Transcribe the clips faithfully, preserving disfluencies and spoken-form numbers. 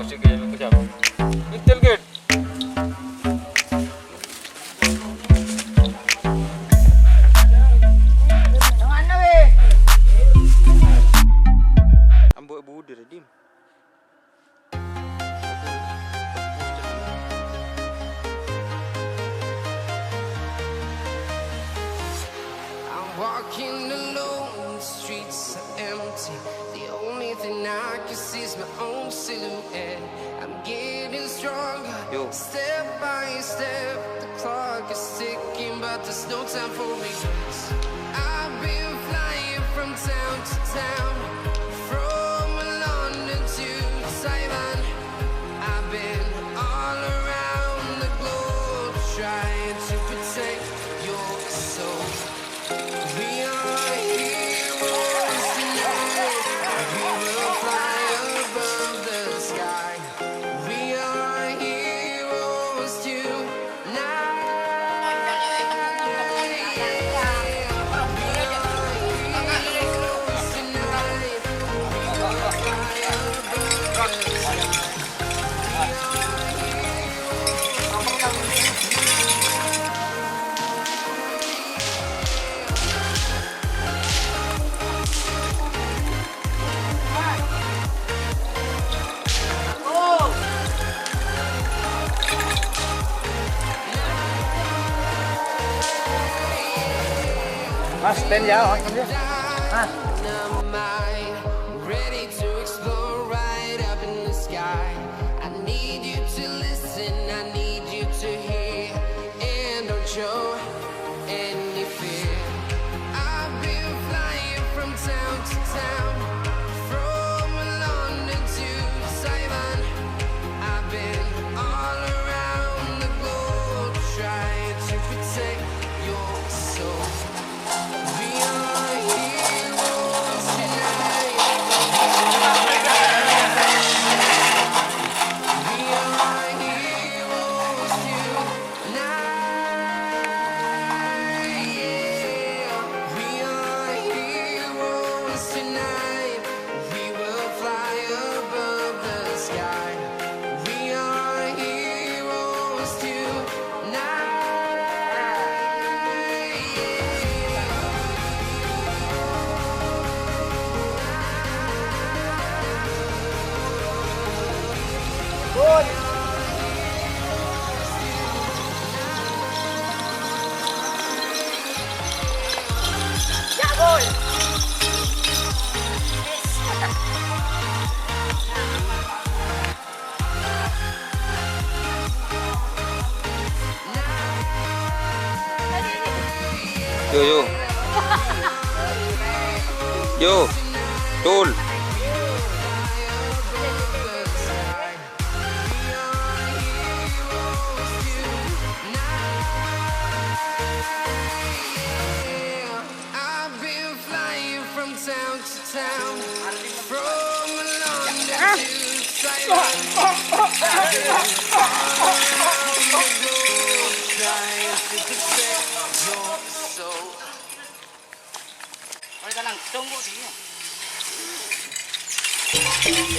Cek ya, lu kejam. Nyetel, Ged. Ambo budir, Dim. I'm walking alone, the streets are empty. The only thing I can see is my own silhouette. I'm getting stronger, Yo. Step by step. The clock is ticking, but there's no time for regrets. I've been flying from town to town, from London to Taiwan. I've been all around the globe trying to protect your soul. We are heroes tonight. We will fly above the sky. We are heroes tonight. Yeah. We are heroes tonight. We will fly above the sky. Mas, stand ya, Mas, stand ya. Mas. Ready to explore right up in the sky. I need you to listen, I need you to hear, and don't show any fear. I've been flying from town to town, from London to Taiwan. I've been all around the globe trying to protect your soul. We are heroes tonight. We are heroes tonight. Yeah. We are heroes tonight. We will fly above the sky. We are heroes tonight. Yo, yo. Yo. Tul. I've been flying from town to town, from London to Taiwan. I've been all around the globe trying to protect your soul.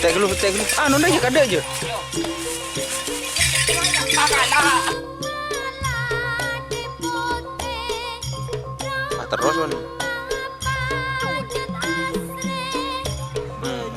Tèk ghâllu, tèk ghâllu. Ah, nonton aja, kadek aja. Ah, terus, Wan. Hmm.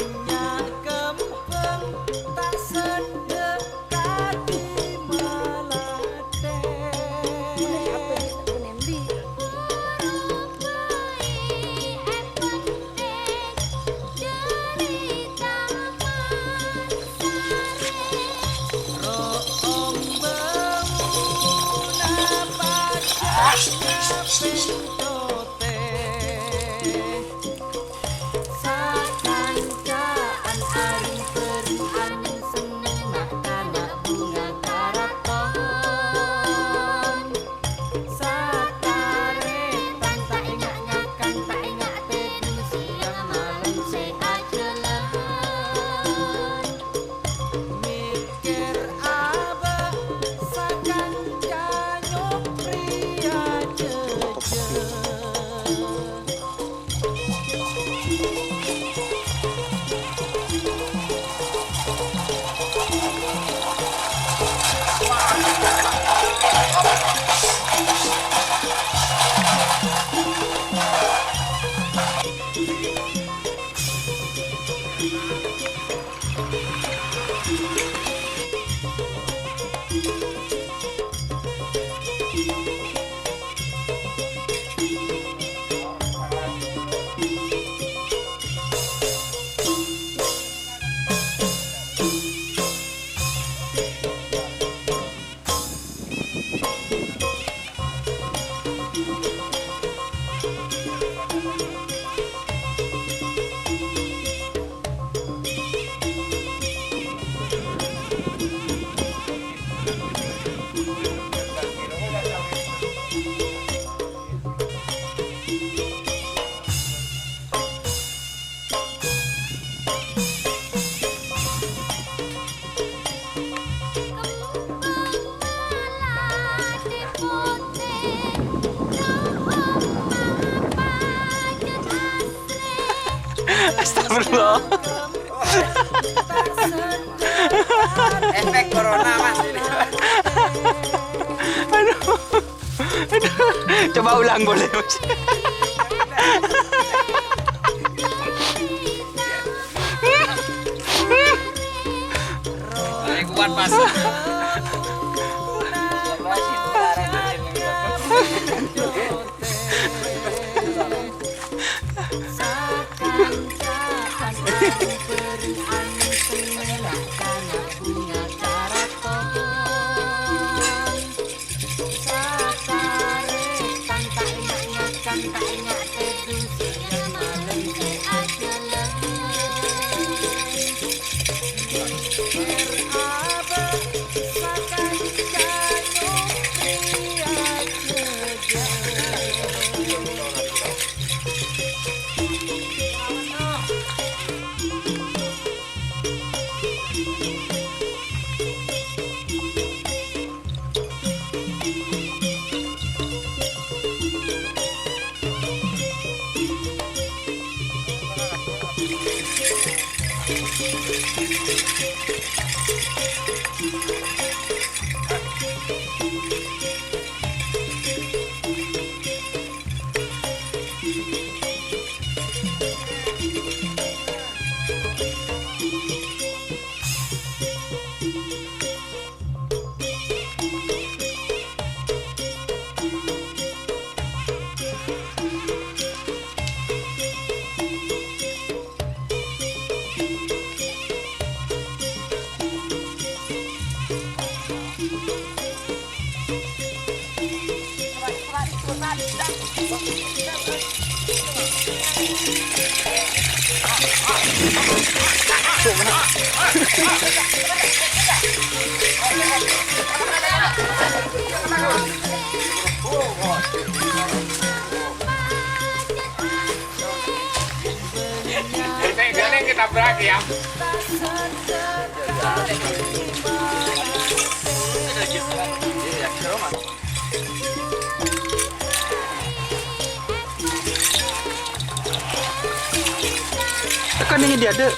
Sakanca'an areng-bereng angèn senneng, ma'-kana' bhunga karaton. Sataretan ta' enga' ngakan, ta' enga' tèdung, siang malem sè ajhâlân. Mèkkèr abâ' sakanca nyoprèya jhâjhâ. Astagfirullah. Efek corona, Mas, ini. Aduh. Aduh. Coba ulang boleh, Mas? Paling kuat, Mas. Sè kènè' ketabrak, ya. Tekan ini dia, Dek.